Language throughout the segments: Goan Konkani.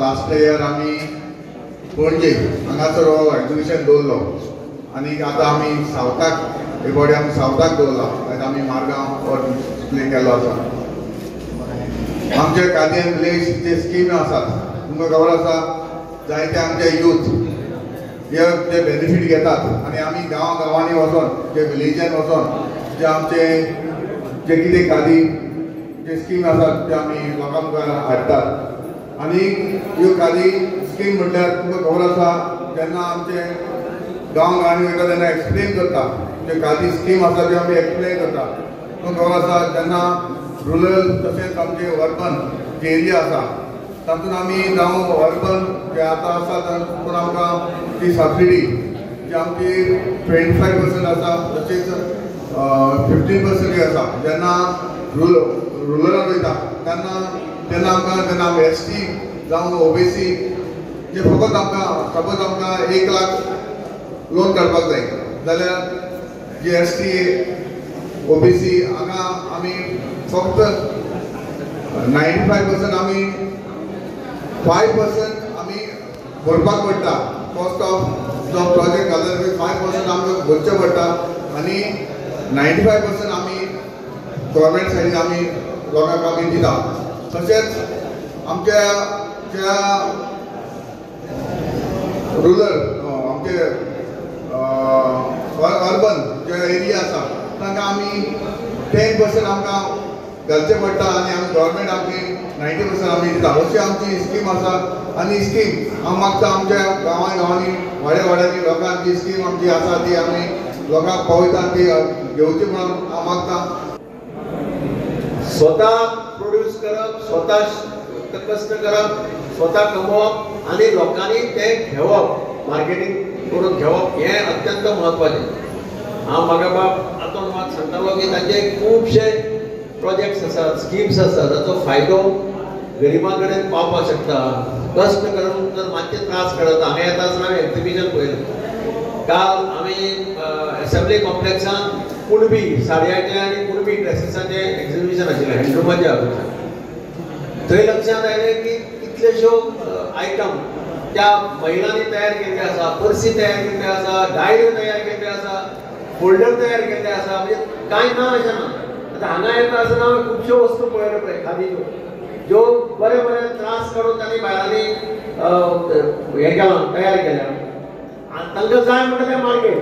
लास्ट इयर आमी पणजे हांगासर हो एक्झिबिशन दवरलो आनी आतां आमी सावथाक हे फावटी आमी सावथाक दवरला, आमी मारगांव हो डिस्प्ले केल्लो आसा. आमचे खादी आनी विलेज जे स्किमी आसात तुमकां खबर आसा, जायते आमचे यूथ हे जे बेनिफीट घेतात आनी आमी गांवा गांवांनी वचोन जे विलेजान वचोन जे आमचे जे कितें खादी जे स्कीम आसात ते आमी लोकां मुखार हाडटात. आनी ह्यो खादी स्कीम म्हटल्यार तुमकां खबर आसा, जेन्ना आमचे गांव गांवांनी वयता तेन्ना एक्सप्लेन करता, जे खादी स्कीम आसा ती आमी एक्सप्लेन करता. तुमकां खबर आसा जेन्ना रुरल तशेंच आमचे अर्बन जे एरिया आसा तातूंत आमी जावं अर्बन जे आतां आसा तातूंत आमकां ती सबसिडी जी आमची 25% आसा तशेंच 15% आसा. जेन्ना रुरलान वयता तेन्ना तेन्ना आमकां जेन्ना आमी एस टी जावं ओबीसी जे फकत आमकां सपोज आमकां 1 लाख लोन काडपाक जाय जाल्यार जी एस टी ओबीसी हांगा आमी फक्त 95% आमी 5% आमी भरपाक पडटा. कॉस्ट ऑफ जो प्रोजेक्ट घालता 5% आमकां भरचें पडटा आनी 95% आमी गव्हर्मेंट सायडीन आमी लोकांक आमी दिता. तशेंच आमच्या ज्या रुरल आमचे अर्बन जे एरिया आसा तांकां आमी 10% आमकां घालचें पडटा आनी आमी गव्हर्मेंट आमची 90% आमी दिता. अशी आमची स्कीम आसा आनी स्कीम हांव मागता आमच्या गांवां गांवांनी वाड्या वाड्यांनी लोकांक जी स्कीम आमची आसा ती आमी लोकांक पावयता, ती घेवची म्हणून हांव मागता. स्वता प्रोड्यूस करप, स्वता कष्ट करप, स्वता कमोवप आनी लोकांनी तें घेवप, मार्केटींग करून घेवप हें अत्यंत म्हत्वाचें. हांव म्हाका बाब आतां मात सांगतालो की तांचे खुबशे प्रोजेक्ट्स आसात, स्किम्स आसात, ताचो फायदो गरिबां कडेन पावपाक शकता. कश्ट करून जर मातशे त्रास काडत, हांगा येता आसतना हांवें एक्झिबिशन पळयलें. काल आमी एसेंब्ली कॉम्प्लेक्सान कुणबी साडयांचें आनी कुणबी ड्रेसीसाचें एक्झिबिशन आशिल्लें, हँडलूमाचें ऑफिसान. थंय लक्षांत आयलें की कितलेश्यो आयटम त्या महिलांनी तयार केल्ले आसा, पर्सी तयार केल्ले आसा, डायऱ्यो तयार केल्ले आसा, फोल्डर तयार केल्ले आसा, म्हणजे कांय ना अशें ना. आतां हांगा येता आसतना हांवें खुबश्यो वस्तू पळयल्यो पळय खादीच्यो, ज्यो बरे बरे त्रास काडून तांणी बायलांनी हें केलां, तयार केल्या आनी तांकां जाय म्हणटा तें मार्केट.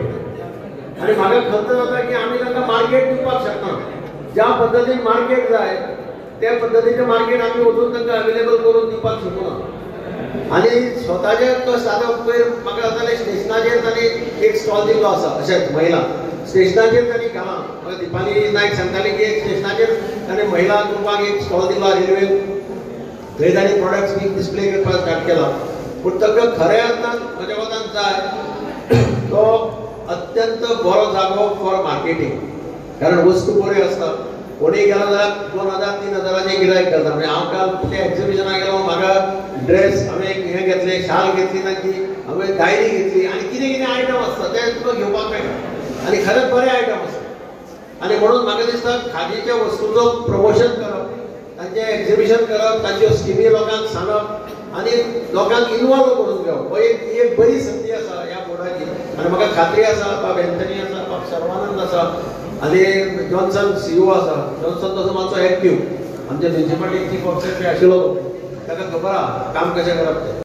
आनी म्हाका खंत जाता की आमी तांकां मार्केट दिवपाक शकना. ज्या पद्दतीन मार्केट जाय त्या पद्दतीचें मार्केट आमी वचून तांकां अवेलेबल करून दिवपाक शकना. आनी स्वताचे कश्ट आतां पयर म्हाका जातालें स्टेशनाचेर तांणी एक स्टॉल दिल्लो आसा, अशेंच महिला स्टेशनाचेर तांणी घालां. म्हाका दीपाली नायक सांगताली की एक स्टेशनाचेर तांणी महिला ग्रुपाक एक स्टॉल दिलो रेल्वेन, थंय तांणी प्रोडक्ट्स बी डिस्प्ले करपाक स्टार्ट केला. पूण तांकां खऱ्या अर्थान म्हज्या मतान जाय तो अत्यंत बरो जागो फॉर मार्केटींग, कारण वस्तू बऱ्यो आसता. कोणीय गेलो जाल्यार 2000 3 हजाराचें गिरायक करता. म्हणजे हांव काल त्या एक्झिबिशनाक गेलो, म्हाका ड्रेस हांवें हें घेतलें, शाल घेतली तांची, हांवें डायरी घेतली आनी कितें कितें आयटम आसता ते तुका घेवपाक मेळटा आनी खरेंच बरे आयटम आसता. आनी म्हणून म्हाका दिसता खादीच्या वस्तूचो प्रमोशन करप, तांचें एक्झिबिशन करप, तांच्यो स्किमी लोकांक सांगप आनी लोकांक इनवॉल्व करून घेवप, हो एक बरी संदी आसा ह्या बोर्डाची. आनी म्हाका खात्री आसा बाब एंथनी आसा, बाब सर्वानंद आसा आनी जॉन्सन सीईओ आसा. जॉन्सन तसो मातसो एक्टीव, आमच्या म्युनिसिपालिटी चीफ ऑफिसर आशिल्लो, ताका खबर आहा काम कशें करप तें.